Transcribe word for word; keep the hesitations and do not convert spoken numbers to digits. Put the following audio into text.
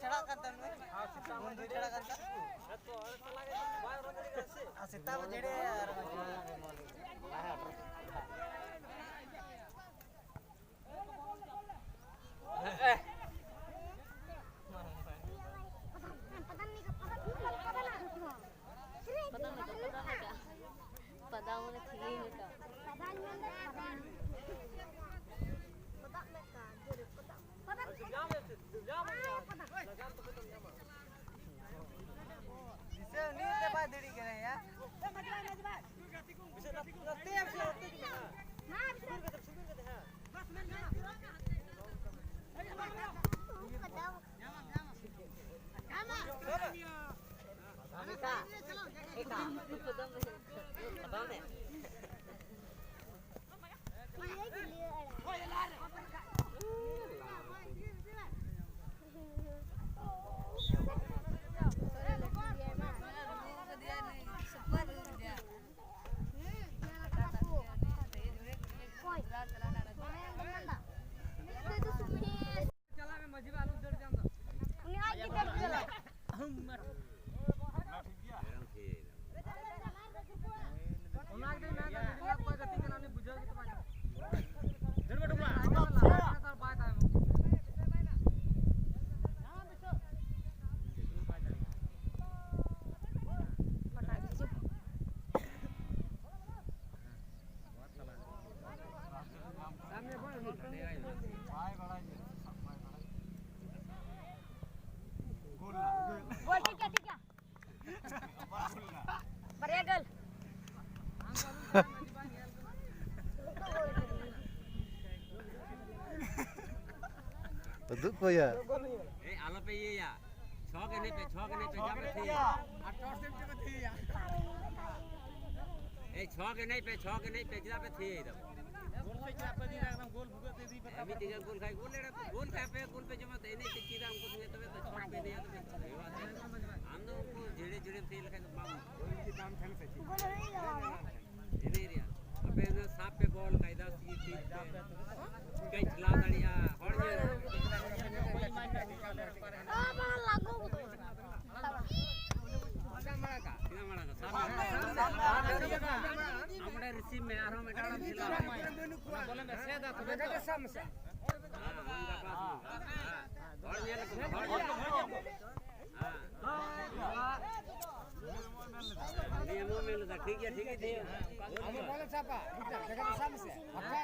ᱪᱟᱞᱟᱜ ᱠᱟᱱ ᱛᱟᱢ ᱱᱩᱭ? ᱵᱚᱱᱫᱷᱩ ᱪᱟᱞᱟᱜ ᱠᱟᱱ ᱛᱟᱢ? ᱟᱨ ᱥᱮᱛᱟ ᱵᱚ ᱡᱮᱲᱮ ᱟᱨ ᱫᱤᱥᱟᱹ ᱩᱱᱤ ᱛᱮ ᱵᱟᱭ ᱫᱟᱲᱮᱜ ᱠᱟᱱᱟ ᱭᱟ᱾ ᱩᱱᱤ ᱟᱡ ᱜᱮ ᱫᱟᱹᱲ ᱪᱟᱞᱟᱜ᱾ ᱚᱱᱟ ᱜᱮ ᱢᱮᱱᱫᱟ, ᱢᱤᱰᱤᱞ ᱚᱠᱚᱭ ᱜᱟᱛᱮ ᱠᱟᱱᱟ, ᱩᱱᱤ ᱵᱩᱡᱷᱟᱹᱣ ᱜᱮᱛᱚ ᱵᱟᱭ ᱧᱟᱢᱟ᱾ ᱫᱟᱹᱲ ᱢᱮ, ᱰᱩᱵᱟ᱾ ᱵᱟᱭ ᱛᱟᱦᱮᱱᱟ᱾ ᱵᱟᱭ ᱵᱟᱲᱟᱭ ᱜᱮᱭᱟ, ᱥᱟᱵ ᱵᱟᱭ ᱵᱟᱲᱟᱭ ᱜᱮᱭᱟ᱾ ᱜᱳᱞ ᱴᱷᱤᱠ ᱜᱮᱭᱟ, ᱴᱷᱤᱠ ᱜᱮᱭᱟ᱾ ᱵᱟᱨᱭᱟ ᱜᱳᱞ᱾ ᱩᱫᱩᱜ ᱠᱚᱭᱟ᱾ ᱮᱭ, ᱟᱞᱚ ᱯᱮ ᱤᱭᱟᱹᱭᱟ᱾ ᱪᱷᱚᱠ ᱮᱱᱮᱡ ᱯᱮ, ᱪᱷᱚᱠ ᱮᱱᱮᱡ ᱯᱮ, ᱪᱷᱚᱠ ᱮᱱᱮᱡ ᱯᱮ, ᱪᱷᱚᱠ ᱮᱱᱮᱡ ᱯᱮ, ᱪᱮᱫᱟᱜ ᱯᱮ ᱛᱷᱤᱭᱟᱹᱭ ᱫᱟ? ᱢᱤᱫ ᱴᱤᱡ ᱜᱳᱞ ᱠᱷᱟᱡ ᱜᱳᱞ ᱮᱲᱮ, ᱜᱳᱞ ᱠᱷᱟᱡ ᱯᱮ ᱜᱳᱞ ᱯᱮ ᱡᱚᱢᱟ, ᱛᱚ ᱮᱱᱮᱡ ᱛᱮ ᱪᱮᱫᱟᱜ ᱩᱱᱠᱩ ᱥᱚᱸᱜᱮ ᱛᱚᱵᱮ ᱛᱚ ᱪᱷᱚᱠ ᱯᱮ ᱮᱱᱮᱡᱟ, ᱛᱚᱵᱮ ᱛᱚ ᱦᱩᱭᱩᱜᱼᱟ ᱥᱮ᱾ ᱟᱢ ᱫᱚ ᱩᱱᱠᱩ ᱡᱷᱮᱲᱮ ᱡᱷᱮᱲᱮᱢ ᱛᱷᱤᱭᱟᱹ ᱞᱮᱠᱷᱟᱡ ᱫᱚ ᱵᱟᱝ᱾ ᱮᱱᱮᱡ ᱨᱮᱭᱟᱜ ᱟᱯᱮ ᱫᱚ ᱥᱟᱵ ᱯᱮ ᱵᱚᱞ, ᱠᱟᱭᱫᱟ ᱥᱮ ᱴᱷᱤᱠ ᱯᱮ᱾ ᱠᱟᱹᱡ ᱪᱟᱞᱟᱣ ᱫᱟᱲᱮᱭᱟᱜᱼᱟ, ᱦᱚᱲ ᱧᱮᱞ᱾ ᱦᱚᱲ ᱧᱮᱞ ᱠᱚᱢ, ᱦᱚᱲ ᱧᱮᱞ ᱠᱚᱢ᱾ ᱦᱮᱸ᱾ ᱱᱤᱭᱟᱹ ᱢᱚ ᱢᱮᱱ ᱞᱮᱫᱟ, ᱴᱷᱤᱠ ᱜᱮᱭᱟ, ᱴᱷᱤᱠ ᱜᱮᱭᱟ, ᱴᱷᱤᱠ ᱜᱮᱭᱟ᱾ ᱟᱵᱚ ᱵᱚᱞᱮ ᱪᱟᱯᱟ, ᱵᱩᱡᱷᱟᱹᱣ, ᱡᱟᱭᱜᱟ ᱫᱚ ᱥᱟᱵ ᱢᱮᱥᱮ᱾ ᱟᱯᱮ